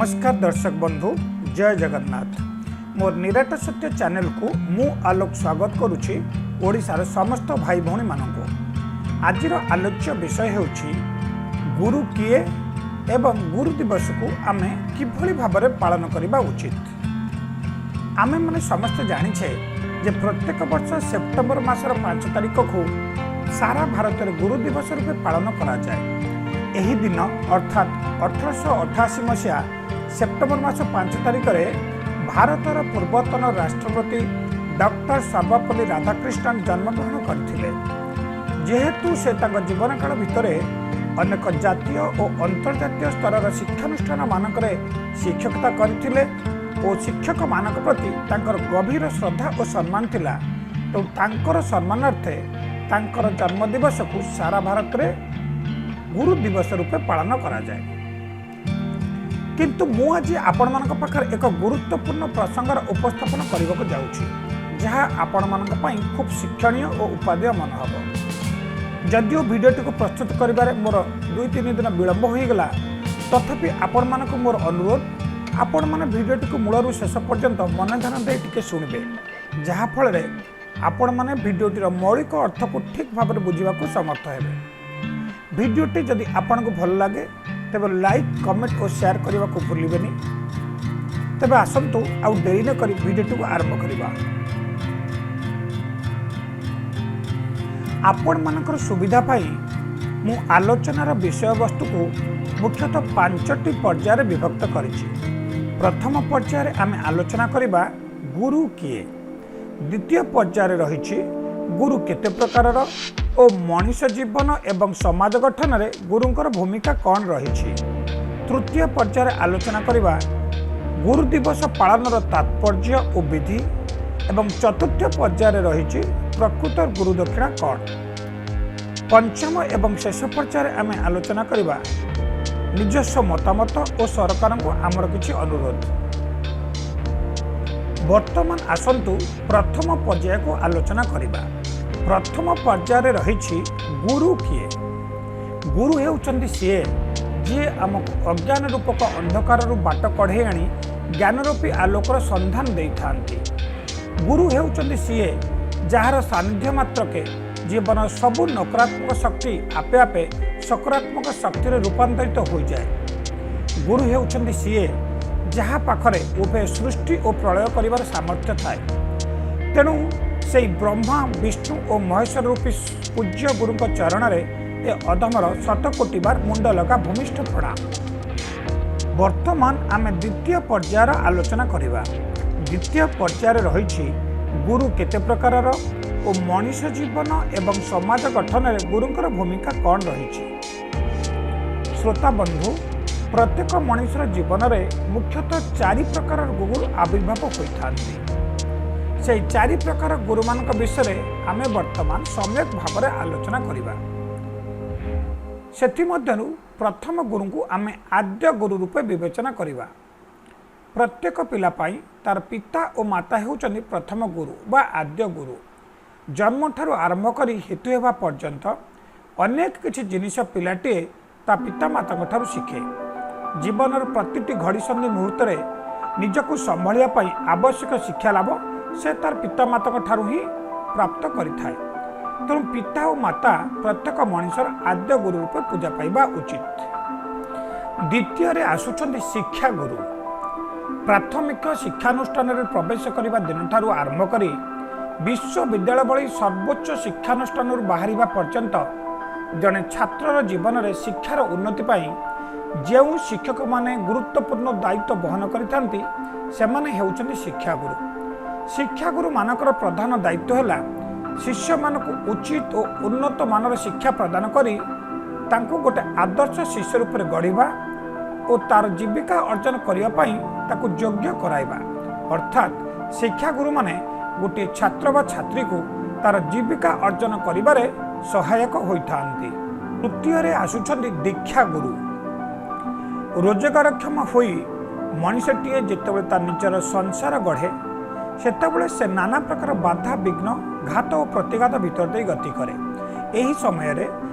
ନମସ୍କାର ଦର୍ଶକ ବନ୍ଧୁ, ଜୟ ଜଗନ୍ନାଥ। ମୋର ନିରାଟ ସତ୍ୟ ଚ୍ୟାନେଲକୁ ମୁଁ ଆଲୋକ ସ୍ୱାଗତ କରୁଛି ଓଡ଼ିଶାର ସମସ୍ତ ଭାଇ ଭଉଣୀମାନଙ୍କୁ। ଆଜିର ଆଲୋଚ୍ୟ ବିଷୟ ହେଉଛି ଗୁରୁ କିଏ ଏବଂ ଗୁରୁ ଦିବସକୁ ଆମେ କିଭଳି ଭାବରେ ପାଳନ କରିବା ଉଚିତ। ଆମେମାନେ ସମସ୍ତେ ଜାଣିଛେ ଯେ ପ୍ରତ୍ୟେକ ବର୍ଷ ସେପ୍ଟେମ୍ବର ମାସର 5 ତାରିଖକୁ ସାରା ଭାରତରେ ଗୁରୁ ଦିବସ ରୂପେ ପାଳନ କରାଯାଏ। ଏହି ଦିନ ଅର୍ଥାତ୍ 1888 ମସିହା ସେପ୍ଟେମ୍ବର ମାସ 5 ତାରିଖରେ ଭାରତର ପୂର୍ବତନ ରାଷ୍ଟ୍ରପତି ଡକ୍ଟର ସର୍ବପଲ୍ଲୀ ରାଧାକୃଷ୍ଣନ ଜନ୍ମଗ୍ରହଣ କରିଥିଲେ। ଯେହେତୁ ସେ ତାଙ୍କ ଜୀବନକାଳ ଭିତରେ ଅନେକ ଜାତୀୟ ଓ ଅନ୍ତର୍ଜାତୀୟ ସ୍ତରର ଶିକ୍ଷାନୁଷ୍ଠାନମାନଙ୍କରେ ଶିକ୍ଷକତା କରିଥିଲେ ଓ ଶିକ୍ଷକମାନଙ୍କ ପ୍ରତି ତାଙ୍କର ଗଭୀର ଶ୍ରଦ୍ଧା ଓ ସମ୍ମାନ ଥିଲା, ତେଣୁ ତାଙ୍କର ସମ୍ମାନାର୍ଥେ ତାଙ୍କର ଜନ୍ମଦିବସକୁ ସାରା ଭାରତରେ ଗୁରୁ ଦିବସ ରୂପେ ପାଳନ କରାଯାଏ। କିନ୍ତୁ ମୁଁ ଆଜି ଆପଣମାନଙ୍କ ପାଖରେ ଏକ ଗୁରୁତ୍ୱପୂର୍ଣ୍ଣ ପ୍ରସଙ୍ଗର ଉପସ୍ଥାପନ କରିବାକୁ ଯାଉଛି, ଯାହା ଆପଣମାନଙ୍କ ପାଇଁ ଖୁବ୍ ଶିକ୍ଷଣୀୟ ଓ ଉପାଦେୟ ମନେ ହେବ। ଯଦିଓ ଭିଡ଼ିଓଟିକୁ ପ୍ରସ୍ତୁତ କରିବାରେ ମୋର 2-3 ଦିନ ବିଳମ୍ବ ହୋଇଗଲା, ତଥାପି ଆପଣମାନଙ୍କୁ ମୋର ଅନୁରୋଧ, ଆପଣମାନେ ଭିଡ଼ିଓଟିକୁ ମୂଳରୁ ଶେଷ ପର୍ଯ୍ୟନ୍ତ ମନ ଧ୍ୟାନ ଦେଇ ଟିକେ ଶୁଣିବେ, ଯାହାଫଳରେ ଆପଣମାନେ ଭିଡ଼ିଓଟିର ମୌଳିକ ଅର୍ଥକୁ ଠିକ୍ ଭାବରେ ବୁଝିବାକୁ ସମର୍ଥ ହେବେ। ଭିଡ଼ିଓଟି ଯଦି ଆପଣଙ୍କୁ ଭଲ ଲାଗେ, ତେବେ ଲାଇକ୍, କମେଣ୍ଟ ଓ ସେୟାର କରିବାକୁ ଭୁଲିବେନି। ତେବେ ଆସନ୍ତୁ, ଆଉ ଡେରି ନକରି ଭିଡ଼ିଓଟିକୁ ଆରମ୍ଭ କରିବା। ଆପଣମାନଙ୍କର ସୁବିଧା ପାଇଁ ମୁଁ ଆଲୋଚନାର ବିଷୟବସ୍ତୁକୁ ମୁଖ୍ୟତଃ ପାଞ୍ଚଟି ପର୍ଯ୍ୟାୟରେ ବିଭକ୍ତ କରିଛି। ପ୍ରଥମ ପର୍ଯ୍ୟାୟରେ ଆମେ ଆଲୋଚନା କରିବା ଗୁରୁ କିଏ। ଦ୍ୱିତୀୟ ପର୍ଯ୍ୟାୟରେ ରହିଛି ଗୁରୁ କେତେ ପ୍ରକାରର ଓ ମଣିଷ ଜୀବନ ଏବଂ ସମାଜ ଗଠନରେ ଗୁରୁଙ୍କର ଭୂମିକା କ'ଣ ରହିଛି। ତୃତୀୟ ପର୍ଯ୍ୟାୟରେ ଆଲୋଚନା କରିବା ଗୁରୁ ଦିବସ ପାଳନର ତାତ୍ପର୍ଯ୍ୟ ଓ ବିଧି ଏବଂ ଚତୁର୍ଥ ପର୍ଯ୍ୟାୟରେ ରହିଛି ପ୍ରକୃତ ଗୁରୁ ଦକ୍ଷିଣା କ'ଣ। ପଞ୍ଚମ ଏବଂ ଶେଷ ପର୍ଯ୍ୟାୟରେ ଆମେ ଆଲୋଚନା କରିବା ନିଜସ୍ୱ ମତାମତ ଓ ସରକାରଙ୍କୁ ଆମର କିଛି ଅନୁରୋଧ। ବର୍ତ୍ତମାନ ଆସନ୍ତୁ ପ୍ରଥମ ପର୍ଯ୍ୟାୟକୁ ଆଲୋଚନା କରିବା। ପ୍ରଥମ ପର୍ଯ୍ୟାୟରେ ରହିଛି ଗୁରୁ କିଏ। ଗୁରୁ ହେଉଛନ୍ତି ସିଏ, ଯିଏ ଆମକୁ ଅଜ୍ଞାନ ରୂପକ ଅନ୍ଧକାରରୁ ବାଟ କଢ଼େଇ ଆଣି ଜ୍ଞାନରୂପୀ ଆଲୋକର ସନ୍ଧାନ ଦେଇଥାନ୍ତି। ଗୁରୁ ହେଉଛନ୍ତି ସିଏ, ଯାହାର ସାନ୍ନିଧ୍ୟ ମାତ୍ରକେ ଜୀବନ ସବୁ ନକାରାତ୍ମକ ଶକ୍ତି ଆପେ ଆପେ ସକାରାତ୍ମକ ଶକ୍ତିରେ ରୂପାନ୍ତରିତ ହୋଇଯାଏ। ଗୁରୁ ହେଉଛନ୍ତି ସିଏ, ଯାହା ପାଖରେ ଉଭୟ ସୃଷ୍ଟି ଓ ପ୍ରଳୟ କରିବାର ସାମର୍ଥ୍ୟ ଥାଏ। ତେଣୁ ସେଇ ବ୍ରହ୍ମା, ବିଷ୍ଣୁ ଓ ମହେଶ୍ୱର ରୂପୀ ପୂଜ୍ୟ ଗୁରୁଙ୍କ ଚରଣରେ ଏ ଅଧମର ଶତକୋଟି ବାର ମୁଣ୍ଡ ଲଗା ଭୂମିଷ୍ଠ ପ୍ରଣାମ। ବର୍ତ୍ତମାନ ଆମେ ଦ୍ୱିତୀୟ ପର୍ଯ୍ୟାୟର ଆଲୋଚନା କରିବା। ଦ୍ୱିତୀୟ ପର୍ଯ୍ୟାୟରେ ରହିଛି ଗୁରୁ କେତେ ପ୍ରକାରର ଓ ମଣିଷ ଜୀବନ ଏବଂ ସମାଜ ଗଠନରେ ଗୁରୁଙ୍କର ଭୂମିକା କ'ଣ ରହିଛି। ଶ୍ରୋତା ବନ୍ଧୁ, ପ୍ରତ୍ୟେକ ମଣିଷର ଜୀବନରେ ମୁଖ୍ୟତଃ ଚାରି ପ୍ରକାରର ଗୁରୁ ଆବିର୍ଭାବ ହୋଇଥାନ୍ତି। ସେହି ଚାରି ପ୍ରକାର ଗୁରୁମାନଙ୍କ ବିଷୟରେ ଆମେ ବର୍ତ୍ତମାନ ସମ୍ୟକ ଭାବରେ ଆଲୋଚନା କରିବା। ସେଥିମଧ୍ୟରୁ ପ୍ରଥମ ଗୁରୁଙ୍କୁ ଆମେ ଆଦ୍ୟ ଗୁରୁ ରୂପେ ବିବେଚନା କରିବା। ପ୍ରତ୍ୟେକ ପିଲା ପାଇଁ ତାର ପିତା ଓ ମାତା ହେଉଛନ୍ତି ପ୍ରଥମ ଗୁରୁ ବା ଆଦ୍ୟ ଗୁରୁ। ଜନ୍ମଠାରୁ ଆରମ୍ଭ କରି ହେତୁ ହେବା ପର୍ଯ୍ୟନ୍ତ ଅନେକ କିଛି ଜିନିଷ ପିଲାଟିଏ ତା ପିତାମାତାଙ୍କ ଠାରୁ ଶିଖେ। ଜୀବନର ପ୍ରତିଟି ଘଡ଼ିସନ୍ଧି ମୁହୂର୍ତ୍ତରେ ନିଜକୁ ସମ୍ଭାଳିବା ପାଇଁ ଆବଶ୍ୟକ ଶିକ୍ଷା ଲାଭ ସେ ତାର ପିତାମାତାଙ୍କ ଠାରୁ ହିଁ ପ୍ରାପ୍ତ କରିଥାଏ। ତେଣୁ ପିତା ଓ ମାତା ପ୍ରତ୍ୟେକ ମଣିଷର ଆଦ୍ୟ ଗୁରୁ ରୂପେ ପୂଜା ପାଇବା ଉଚିତ। ଦ୍ୱିତୀୟରେ ଆସୁଛନ୍ତି ଶିକ୍ଷାଗୁରୁ। ପ୍ରାଥମିକ ଶିକ୍ଷାନୁଷ୍ଠାନରେ ପ୍ରବେଶ କରିବା ଦିନଠାରୁ ଆରମ୍ଭ କରି ବିଶ୍ୱବିଦ୍ୟାଳୟ ଭଳି ସର୍ବୋଚ୍ଚ ଶିକ୍ଷାନୁଷ୍ଠାନରୁ ବାହାରିବା ପର୍ଯ୍ୟନ୍ତ ଜଣେ ଛାତ୍ରର ଜୀବନରେ ଶିକ୍ଷାର ଉନ୍ନତି ପାଇଁ ଯେଉଁ ଶିକ୍ଷକମାନେ ଗୁରୁତ୍ୱପୂର୍ଣ୍ଣ ଦାୟିତ୍ୱ ବହନ କରିଥାନ୍ତି, ସେମାନେ ହେଉଛନ୍ତି ଶିକ୍ଷାଗୁରୁ। ଶିକ୍ଷାଗୁରୁମାନଙ୍କର ପ୍ରଧାନ ଦାୟିତ୍ୱ ହେଲା ଶିଷ୍ୟମାନଙ୍କୁ ଉଚିତ ଓ ଉନ୍ନତ ମାନର ଶିକ୍ଷା ପ୍ରଦାନ କରି ତାଙ୍କୁ ଗୋଟେ ଆଦର୍ଶ ଶିଷ୍ୟ ରୂପରେ ଗଢ଼ିବା ଓ ତାର ଜୀବିକା ଅର୍ଜନ କରିବା ପାଇଁ ତାକୁ ଯୋଗ୍ୟ କରାଇବା। ଅର୍ଥାତ୍ ଶିକ୍ଷାଗୁରୁମାନେ ଗୋଟିଏ ଛାତ୍ର ବା ଛାତ୍ରୀକୁ ତାର ଜୀବିକା ଅର୍ଜନ କରିବାରେ ସହାୟକ ହୋଇଥାନ୍ତି। ତୃତୀୟରେ ଆସୁଛନ୍ତି ଦୀକ୍ଷାଗୁରୁ। ରୋଜଗାରକ୍ଷମ ହୋଇ ମଣିଷଟିଏ ଯେତେବେଳେ ତା ନିଜର ସଂସାର ଗଢ଼େ, ସେତେବେଳେ ସେ ନାନା ପ୍ରକାର ବାଧା, ବିଘ୍ନ, ଘାତ ଓ ପ୍ରତିଘାତ ଭିତର ଦେଇ ଗତି କରେ। ଏହି ସମୟରେ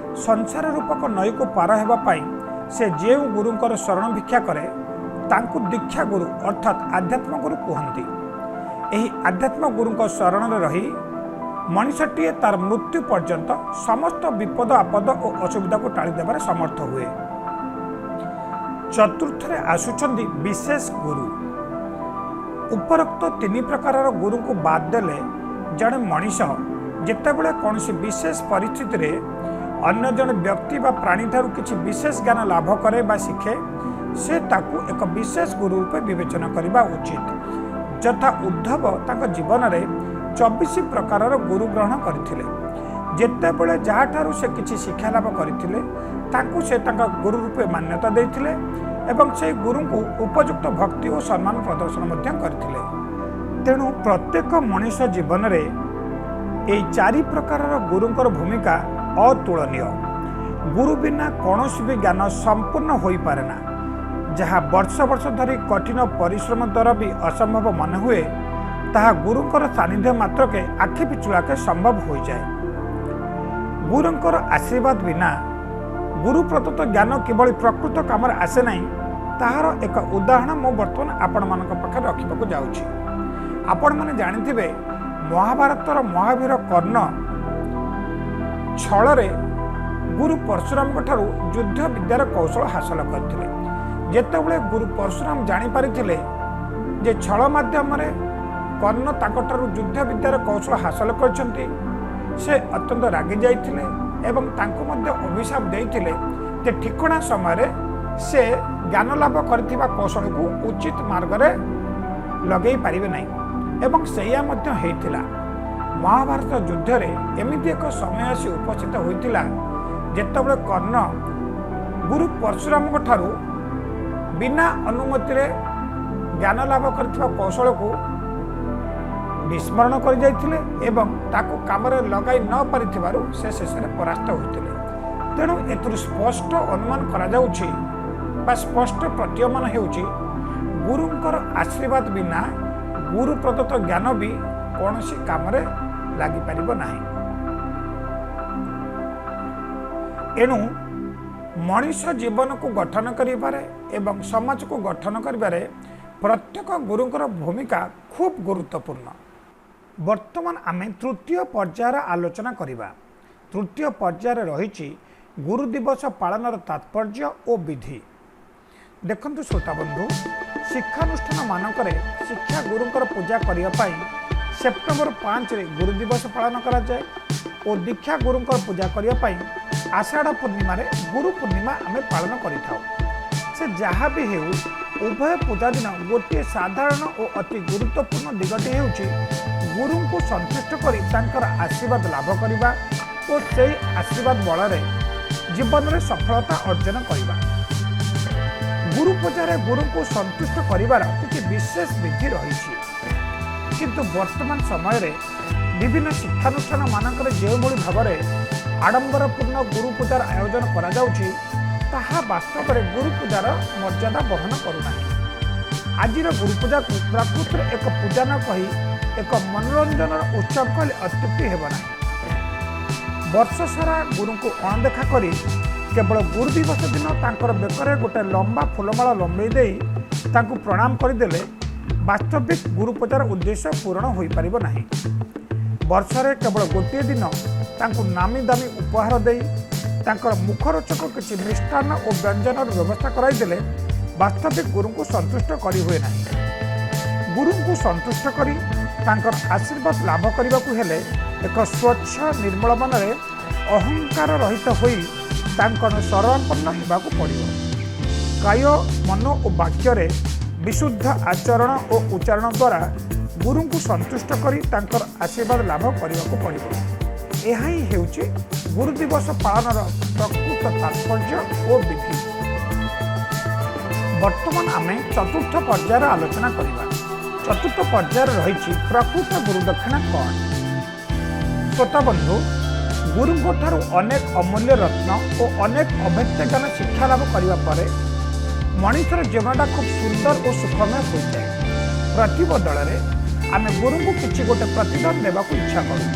ସଂସାର ରୂପକ ନଈକୁ ପାର ହେବା ପାଇଁ ସେ ଯେଉଁ ଗୁରୁଙ୍କର ଶରଣ ଭିକ୍ଷା କରେ, ତାଙ୍କୁ ଦୀକ୍ଷା ଗୁରୁ ଅର୍ଥାତ୍ ଆଧ୍ୟାତ୍ମ ଗୁରୁ କୁହନ୍ତି। ଏହି ଆଧ୍ୟାତ୍ମ ଗୁରୁଙ୍କ ଶରଣରେ ରହି ମଣିଷଟିଏ ତାର ମୃତ୍ୟୁ ପର୍ଯ୍ୟନ୍ତ ସମସ୍ତ ବିପଦ ଆପଦ ଓ ଅସୁବିଧାକୁ ଟାଳି ଦେବାରେ ସମର୍ଥ ହୁଏ। ଚତୁର୍ଥରେ ଆସୁଛନ୍ତି ବିଶେଷ ଗୁରୁ। ଉପରୋକ୍ତ ତିନି ପ୍ରକାରର ଗୁରୁଙ୍କୁ ବାଦ ଦେଲେ ଜଣେ ମଣିଷ ଯେତେବେଳେ କୌଣସି ବିଶେଷ ପରିସ୍ଥିତିରେ ଅନ୍ୟ ଜଣେ ବ୍ୟକ୍ତି ବା ପ୍ରାଣୀଠାରୁ କିଛି ବିଶେଷ ଜ୍ଞାନ ଲାଭ କରେ ବା ଶିଖେ, ସେ ତାକୁ ଏକ ବିଶେଷ ଗୁରୁ ରୂପେ ବିବେଚନା କରିବା ଉଚିତ। ଯଥା ଉଦ୍ଧବ ତାଙ୍କ ଜୀବନରେ 24 ପ୍ରକାରର ଗୁରୁ ଗ୍ରହଣ କରିଥିଲେ। ଯେତେବେଳେ ଯାହାଠାରୁ ସେ କିଛି ଶିକ୍ଷା ଲାଭ କରିଥିଲେ, ତାଙ୍କୁ ସେ ତାଙ୍କ ଗୁରୁ ରୂପେ ମାନ୍ୟତା ଦେଇଥିଲେ ଏବଂ ସେହି ଗୁରୁଙ୍କୁ ଉପଯୁକ୍ତ ଭକ୍ତି ଓ ସମ୍ମାନ ପ୍ରଦର୍ଶନ ମଧ୍ୟ କରିଥିଲେ। ତେଣୁ ପ୍ରତ୍ୟେକ ମଣିଷ ଜୀବନରେ ଏହି ଚାରି ପ୍ରକାରର ଗୁରୁଙ୍କର ଭୂମିକା ଅତୁଳନୀୟ। ଗୁରୁ ବିନା କୌଣସି ବି ଜ୍ଞାନ ସମ୍ପୂର୍ଣ୍ଣ ହୋଇପାରେ ନା। ଯାହା ବର୍ଷ ବର୍ଷ ଧରି କଠିନ ପରିଶ୍ରମ ଦ୍ୱାରା ବି ଅସମ୍ଭବ ମନେ ହୁଏ, ତାହା ଗୁରୁଙ୍କର ସାନ୍ନିଧ୍ୟ ମାତ୍ରକେ ଆଖି ପିଛୁଳାକେ ସମ୍ଭବ ହୋଇଯାଏ। ଗୁରୁଙ୍କର ଆଶୀର୍ବାଦ ବିନା ଗୁରୁ ପ୍ରଦତ୍ତ ଜ୍ଞାନ କିଭଳି ପ୍ରକୃତ କାମରେ ଆସେ ନାହିଁ, ତାହାର ଏକ ଉଦାହରଣ ମୁଁ ବର୍ତ୍ତମାନ ଆପଣମାନଙ୍କ ପାଖରେ ରଖିବାକୁ ଯାଉଛି। ଆପଣମାନେ ଜାଣିଥିବେ, ମହାଭାରତର ମହାବୀର କର୍ଣ୍ଣ ଛଳରେ ଗୁରୁ ପରଶୁରାମଙ୍କ ଠାରୁ ଯୁଦ୍ଧ ବିଦ୍ୟାର କୌଶଳ ହାସଲ କରିଥିଲେ। ଯେତେବେଳେ ଗୁରୁ ପରଶୁରାମ ଜାଣିପାରିଥିଲେ ଯେ ଛଳ ମାଧ୍ୟମରେ କର୍ଣ୍ଣ ତାଙ୍କଠାରୁ ଯୁଦ୍ଧ ବିଦ୍ୟାର କୌଶଳ ହାସଲ କରିଛନ୍ତି, ସେ ଅତ୍ୟନ୍ତ ରାଗି ଯାଇଥିଲେ ଏବଂ ତାଙ୍କୁ ମଧ୍ୟ ଅଭିଶାପ ଦେଇଥିଲେ ଯେ ଠିକଣା ସମୟରେ ସେ ଜ୍ଞାନ ଲାଭ କରିଥିବା କୌଶଳକୁ ଉଚିତ ମାର୍ଗରେ ଲଗେଇ ପାରିବେ ନାହିଁ ଏବଂ ସେଇଆ ମଧ୍ୟ ହେଇଥିଲା। ମହାଭାରତ ଯୁଦ୍ଧରେ ଏମିତି ଏକ ସମୟ ଆସି ଉପସ୍ଥିତ ହୋଇଥିଲା, ଯେତେବେଳେ କର୍ଣ୍ଣ ଗୁରୁ ପରଶୁରାମଙ୍କ ଠାରୁ ବିନା ଅନୁମତିରେ ଜ୍ଞାନ ଲାଭ କରିଥିବା କୌଶଳକୁ ବିସ୍ମରଣ କରିଯାଇଥିଲେ ଏବଂ ତାକୁ କାମରେ ଲଗାଇ ନ ପାରିଥିବାରୁ ସେ ଶେଷରେ ପରାସ୍ତ ହୋଇଥିଲେ। ତେଣୁ ଏଥିରୁ ସ୍ପଷ୍ଟ ଅନୁମାନ କରାଯାଉଛି ବା ସ୍ପଷ୍ଟ ପ୍ରତୀୟମାନ ହେଉଛି, ଗୁରୁଙ୍କର ଆଶୀର୍ବାଦ ବିନା ଗୁରୁ ପ୍ରଦତ୍ତ ଜ୍ଞାନ ବି କୌଣସି କାମରେ ଲାଗିପାରିବ ନାହିଁ। ଏଣୁ ମଣିଷ ଜୀବନକୁ ଗଠନ କରିବାରେ ଏବଂ ସମାଜକୁ ଗଠନ କରିବାରେ ପ୍ରତ୍ୟେକ ଗୁରୁଙ୍କର ଭୂମିକା ଖୁବ୍ ଗୁରୁତ୍ୱପୂର୍ଣ୍ଣ। ବର୍ତ୍ତମାନ ଆମେ ତୃତୀୟ ପର୍ଯ୍ୟାୟର ଆଲୋଚନା କରିବା। ତୃତୀୟ ପର୍ଯ୍ୟାୟରେ ରହିଛି ଗୁରୁ ଦିବସ ପାଳନର ତାତ୍ପର୍ଯ୍ୟ ଓ ବିଧି। ଦେଖନ୍ତୁ ଶ୍ରୋତାବନ୍ଧୁ, ଶିକ୍ଷାନୁଷ୍ଠାନମାନଙ୍କରେ ଶିକ୍ଷା ଗୁରୁଙ୍କର ପୂଜା କରିବା ପାଇଁ ସେପ୍ଟେମ୍ବର 5ରେ ଗୁରୁ ଦିବସ ପାଳନ କରାଯାଏ ଓ ଦୀକ୍ଷା ଗୁରୁଙ୍କର ପୂଜା କରିବା ପାଇଁ ଆଷାଢ଼ ପୂର୍ଣ୍ଣିମାରେ ଗୁରୁ ପୂର୍ଣ୍ଣିମା ଆମେ ପାଳନ କରିଥାଉ। ସେ ଯାହା ବି ହେଉ, ଉଭୟ ପୂଜା ଦିନ ଗୋଟିଏ ସାଧାରଣ ଓ ଅତି ଗୁରୁତ୍ୱପୂର୍ଣ୍ଣ ଦିଗଟି ହେଉଛି ଗୁରୁଙ୍କୁ ସନ୍ତୁଷ୍ଟ କରି ତାଙ୍କର ଆଶୀର୍ବାଦ ଲାଭ କରିବା ଓ ସେଇ ଆଶୀର୍ବାଦ ବଳରେ ଜୀବନରେ ସଫଳତା ଅର୍ଜନ କରିବା। ଗୁରୁ ପୂଜାରେ ଗୁରୁଙ୍କୁ ସନ୍ତୁଷ୍ଟ କରିବାର କିଛି ବିଶେଷ ବିଧି ରହିଛି। କିନ୍ତୁ ବର୍ତ୍ତମାନ ସମୟରେ ବିଭିନ୍ନ ଶିକ୍ଷାନୁଷ୍ଠାନ ମାନଙ୍କରେ ଯେଉଁଭଳି ଭାବରେ ଆଡ଼ମ୍ବରପୂର୍ଣ୍ଣ ଗୁରୁ ପୂଜାର ଆୟୋଜନ କରାଯାଉଛି, ତାହା ବାସ୍ତବରେ ଗୁରୁ ପୂଜାର ମର୍ଯ୍ୟାଦା ବହନ କରୁନାହିଁ। ଆଜିର ଗୁରୁ ପୂଜାକୁ ପ୍ରକୃତରେ ଏକ ପୂଜା ନ କହି ଏକ ମନୋରଞ୍ଜନର ଉତ୍ସବ କହିଲେ ଅତ୍ୟୁକ୍ତି ହେବ ନାହିଁ। ବର୍ଷ ସାରା ଗୁରୁଙ୍କୁ ଅଣଦେଖା କରି କେବଳ ଗୁରୁ ଦିବସ ଦିନ ତାଙ୍କର ବେକରେ ଗୋଟେ ଲମ୍ବା ଫୁଲମାଳ ଲମ୍ବେଇ ଦେଇ ତାଙ୍କୁ ପ୍ରଣାମ କରିଦେଲେ ବାସ୍ତବିକ ଗୁରୁ ପୂଜାର ଉଦ୍ଦେଶ୍ୟ ପୂରଣ ହୋଇପାରିବ ନାହିଁ। ବର୍ଷରେ କେବଳ ଗୋଟିଏ ଦିନ ତାଙ୍କୁ ନାମୀ ଦାମୀ ଉପହାର ଦେଇ ତାଙ୍କର ମୁଖରୋଚକ କିଛି ମିଷ୍ଟାନ୍ନ ଓ ବ୍ୟଞ୍ଜନର ବ୍ୟବସ୍ଥା କରାଇଦେଲେ ବାସ୍ତବିକ ଗୁରୁଙ୍କୁ ସନ୍ତୁଷ୍ଟ କରିହୁଏ ନାହିଁ। ଗୁରୁଙ୍କୁ ସନ୍ତୁଷ୍ଟ କରି ତାଙ୍କର ଆଶୀର୍ବାଦ ଲାଭ କରିବାକୁ ହେଲେ ଏକ ସ୍ୱଚ୍ଛ ନିର୍ମଳ ମନରେ ଅହଙ୍କାର ରହିତ ହୋଇ ତାଙ୍କର ଶରଣାପନ୍ନ ହେବାକୁ ପଡ଼ିବ। କାୟ, ମନ ଓ ବାକ୍ୟରେ ବିଶୁଦ୍ଧ ଆଚରଣ ଓ ଉଚ୍ଚାରଣ ଦ୍ୱାରା ଗୁରୁଙ୍କୁ ସନ୍ତୁଷ୍ଟ କରି ତାଙ୍କର ଆଶୀର୍ବାଦ ଲାଭ କରିବାକୁ ପଡ଼ିବ। ଏହା ହିଁ ହେଉଛି ଗୁରୁ ଦିବସ ପାଳନର ପ୍ରକୃତ ତାତ୍ପର୍ଯ୍ୟ ଓ ବିଧି। ବର୍ତ୍ତମାନ ଆମେ ଚତୁର୍ଥ ପର୍ଯ୍ୟାୟର ଆଲୋଚନା କରିବା। ଚତୁର୍ଥ ପର୍ଯ୍ୟାୟରେ ରହିଛି ପ୍ରକୃତ ଗୁରୁଦକ୍ଷିଣା କ'ଣ। ଶ୍ରୋତାବନ୍ଧୁ, ଗୁରୁଙ୍କ ଠାରୁ ଅନେକ ଅମୂଲ୍ୟ ରତ୍ନ ଓ ଅନେକ ଅଭେଦ୍ୟ ଜ୍ଞାନ ଶିକ୍ଷା ଲାଭ କରିବା ପରେ ମଣିଷର ଜୀବନଟା ଖୁବ୍ ସୁନ୍ଦର ଓ ସୁଖମୟ ହୋଇଯାଏ। ପ୍ରତିବଦଳରେ ଆମେ ଗୁରୁଙ୍କୁ କିଛି ଗୋଟେ ପ୍ରତିଦାନ ଦେବାକୁ ଇଚ୍ଛା କରୁ।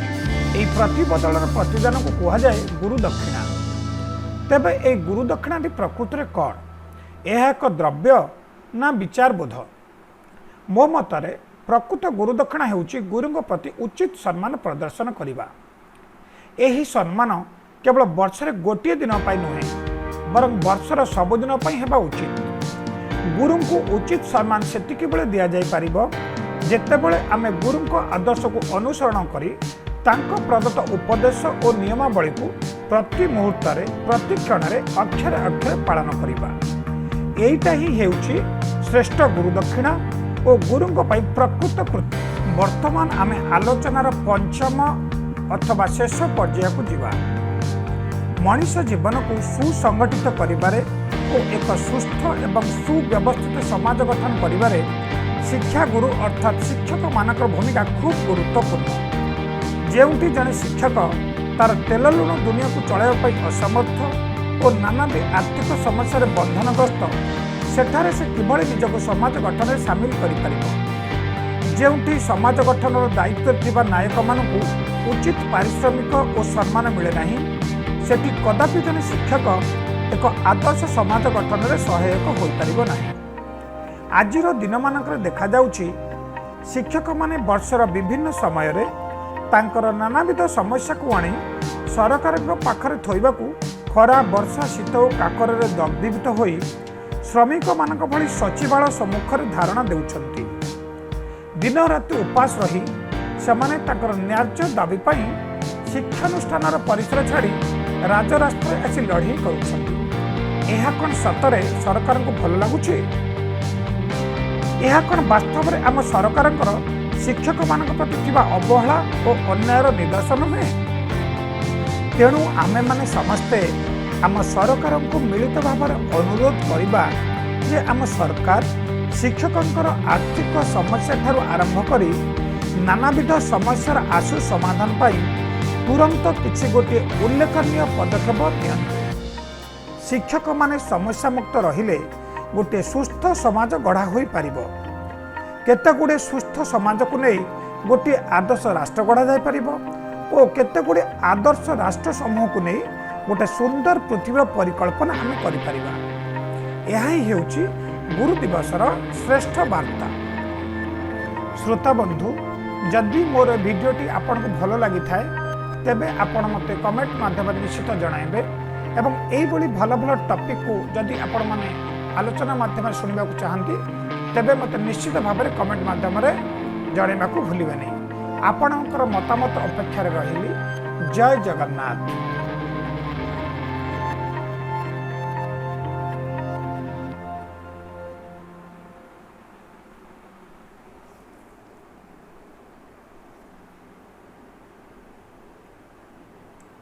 ଏହି ପ୍ରତିବଦଳର ପ୍ରତିଦାନକୁ କୁହାଯାଏ ଗୁରୁ ଦକ୍ଷିଣା। ତେବେ ଏହି ଗୁରୁ ଦକ୍ଷିଣାଟି ପ୍ରକୃତରେ କ'ଣ? ଏହା ଏକ ଦ୍ରବ୍ୟ ନା ବିଚାରବୋଧ? ମୋ ମତରେ ପ୍ରକୃତ ଗୁରୁଦକ୍ଷିଣା ହେଉଛି ଗୁରୁଙ୍କ ପ୍ରତି ଉଚିତ ସମ୍ମାନ ପ୍ରଦର୍ଶନ କରିବା। ଏହି ସମ୍ମାନ କେବଳ ବର୍ଷରେ ଗୋଟିଏ ଦିନ ପାଇଁ ନୁହେଁ, ବରଂ ବର୍ଷର ସବୁଦିନ ପାଇଁ ହେବା ଉଚିତ। ଗୁରୁଙ୍କୁ ଉଚିତ ସମ୍ମାନ ସେତିକି ବେଳେ ଦିଆଯାଇପାରିବ, ଯେତେବେଳେ ଆମେ ଗୁରୁଙ୍କ ଆଦର୍ଶକୁ ଅନୁସରଣ କରି ତାଙ୍କ ପ୍ରଦତ୍ତ ଉପଦେଶ ଓ ନିୟମାବଳୀକୁ ପ୍ରତି ମୁହୂର୍ତ୍ତରେ, ପ୍ରତି କ୍ଷଣରେ, ଅକ୍ଷରେ ଅକ୍ଷରେ ପାଳନ କରିବା। ଏଇଟା ହିଁ ହେଉଛି ଶ୍ରେଷ୍ଠ ଗୁରୁଦକ୍ଷିଣା ଓ ଗୁରୁଙ୍କ ପାଇଁ ପ୍ରକୃତ କୃତି। ବର୍ତ୍ତମାନ ଆମେ ଆଲୋଚନାର ପଞ୍ଚମ ଅଥବା ଶେଷ ପର୍ଯ୍ୟାୟକୁ ଯିବା। ମଣିଷ ଜୀବନକୁ ସୁସଂଗଠିତ କରିବାରେ ଓ ଏକ ସୁସ୍ଥ ଏବଂ ସୁବ୍ୟବସ୍ଥିତ ସମାଜ ଗଠନ କରିବାରେ ଶିକ୍ଷାଗୁରୁ ଅର୍ଥାତ୍ ଶିକ୍ଷକମାନଙ୍କର ଭୂମିକା ଖୁବ୍ ଗୁରୁତ୍ୱପୂର୍ଣ୍ଣ। ଯେଉଁଠି ଜଣେ ଶିକ୍ଷକ ତାର ତେଲ ଲୁଣ ଦୁନିଆକୁ ଚଳାଇବା ପାଇଁ ଅସମର୍ଥ ଓ ନାନାଦି ଆର୍ଥିକ ସମସ୍ୟାରେ ବନ୍ଧନଗ୍ରସ୍ତ, ସେଠାରେ ସେ କିଭଳି ନିଜକୁ ସମାଜ ଗଠନରେ ସାମିଲ କରିପାରିବ? ଯେଉଁଠି ସମାଜ ଗଠନର ଦାୟିତ୍ୱରେ ଥିବା ନାୟକମାନଙ୍କୁ ଉଚିତ ପାରିଶ୍ରମିକ ଓ ସମ୍ମାନ ମିଳେ ନାହିଁ, ସେଠି କଦାପି ଜଣେ ଶିକ୍ଷକ ଏକ ଆଦର୍ଶ ସମାଜ ଗଠନରେ ସହାୟକ ହୋଇପାରିବ ନାହିଁ। ଆଜିର ଦିନମାନଙ୍କରେ ଦେଖାଯାଉଛି, ଶିକ୍ଷକମାନେ ବର୍ଷର ବିଭିନ୍ନ ସମୟରେ ତାଙ୍କର ନାନାବିଧ ସମସ୍ୟାକୁ ଆଣି ସରକାରଙ୍କ ପାଖରେ ଥୋଇବାକୁ ଖରା, ବର୍ଷା, ଶୀତ ଓ କାକରରେ ଦଗ୍ଧୀଭୂତ ହୋଇ ଶ୍ରମିକମାନଙ୍କ ଭଳି ସଚିବାଳୟ ସମ୍ମୁଖରେ ଧାରଣା ଦେଉଛନ୍ତି। ଦିନ ରାତି ଉପାସ ରହି ସେମାନେ ତାଙ୍କର ନ୍ୟାଯ୍ୟ ଦାବି ପାଇଁ ଶିକ୍ଷାନୁଷ୍ଠାନର ପରିସର ଛାଡ଼ି ରାଜରାସ୍ତାରେ ଆସି ଲଢ଼େଇ କରୁଛନ୍ତି। ଏହା କ'ଣ ସତରେ ସରକାରଙ୍କୁ ଭଲ ଲାଗୁଛି? ଏହା କ'ଣ ବାସ୍ତବରେ ଆମ ସରକାରଙ୍କର ଶିକ୍ଷକମାନଙ୍କ ପ୍ରତି ଥିବା ଅବହେଳା ଓ ଅନ୍ୟାୟର ନିଦର୍ଶନ ନୁହେଁ? ତେଣୁ ଆମେମାନେ ସମସ୍ତେ ଆମ ସରକାରଙ୍କୁ ମିଳିତ ଭାବରେ ଅନୁରୋଧ କରିବା ଯେ ଆମ ସରକାର ଶିକ୍ଷକଙ୍କର ଆର୍ଥିକ ସମସ୍ୟା ଠାରୁ ଆରମ୍ଭ କରି ନାନାବିଧ ସମସ୍ୟାର ଆଶୁ ସମାଧାନ ପାଇଁ ତୁରନ୍ତ କିଛି ଗୋଟିଏ ଉଲ୍ଲେଖନୀୟ ପଦକ୍ଷେପ ନିଅନ୍ତୁ। ଶିକ୍ଷକମାନେ ସମସ୍ୟାମୁକ୍ତ ରହିଲେ ଗୋଟିଏ ସୁସ୍ଥ ସମାଜ ଗଢ଼ା ହୋଇପାରିବ। କେତେ ଗୁଡ଼ିଏ ସୁସ୍ଥ ସମାଜକୁ ନେଇ ଗୋଟିଏ ଆଦର୍ଶ ରାଷ୍ଟ୍ର ଗଢ଼ାଯାଇପାରିବ ଓ କେତେ ଗୁଡ଼ିଏ ଆଦର୍ଶ ରାଷ୍ଟ୍ର ସମୂହକୁ ନେଇ ଗୋଟେ ସୁନ୍ଦର ପୃଥିବୀର ପରିକଳ୍ପନା ଆମେ କରିପାରିବା। ଏହା ହିଁ ହେଉଛି ଗୁରୁ ଦିବସର ଶ୍ରେଷ୍ଠ ବାର୍ତ୍ତା। ଶ୍ରୋତା ବନ୍ଧୁ, ଯଦି ମୋର ଭିଡ଼ିଓଟି ଆପଣଙ୍କୁ ଭଲ ଲାଗିଥାଏ, ତେବେ ଆପଣ ମୋତେ କମେଣ୍ଟ ମାଧ୍ୟମରେ ନିଶ୍ଚିତ ଜଣାଇବେ ଏବଂ ଏଇଭଳି ଭଲ ଭଲ ଟପିକକୁ ଯଦି ଆପଣମାନେ ଆଲୋଚନା ମାଧ୍ୟମରେ ଶୁଣିବାକୁ ଚାହାନ୍ତି, ତେବେ ମୋତେ ନିଶ୍ଚିତ ଭାବରେ କମେଣ୍ଟ ମାଧ୍ୟମରେ ଜଣାଇବାକୁ ଭୁଲିବେନି। ଆପଣଙ୍କର ମତାମତ ଅପେକ୍ଷାରେ ରହିଲି। ଜୟ ଜଗନ୍ନାଥ।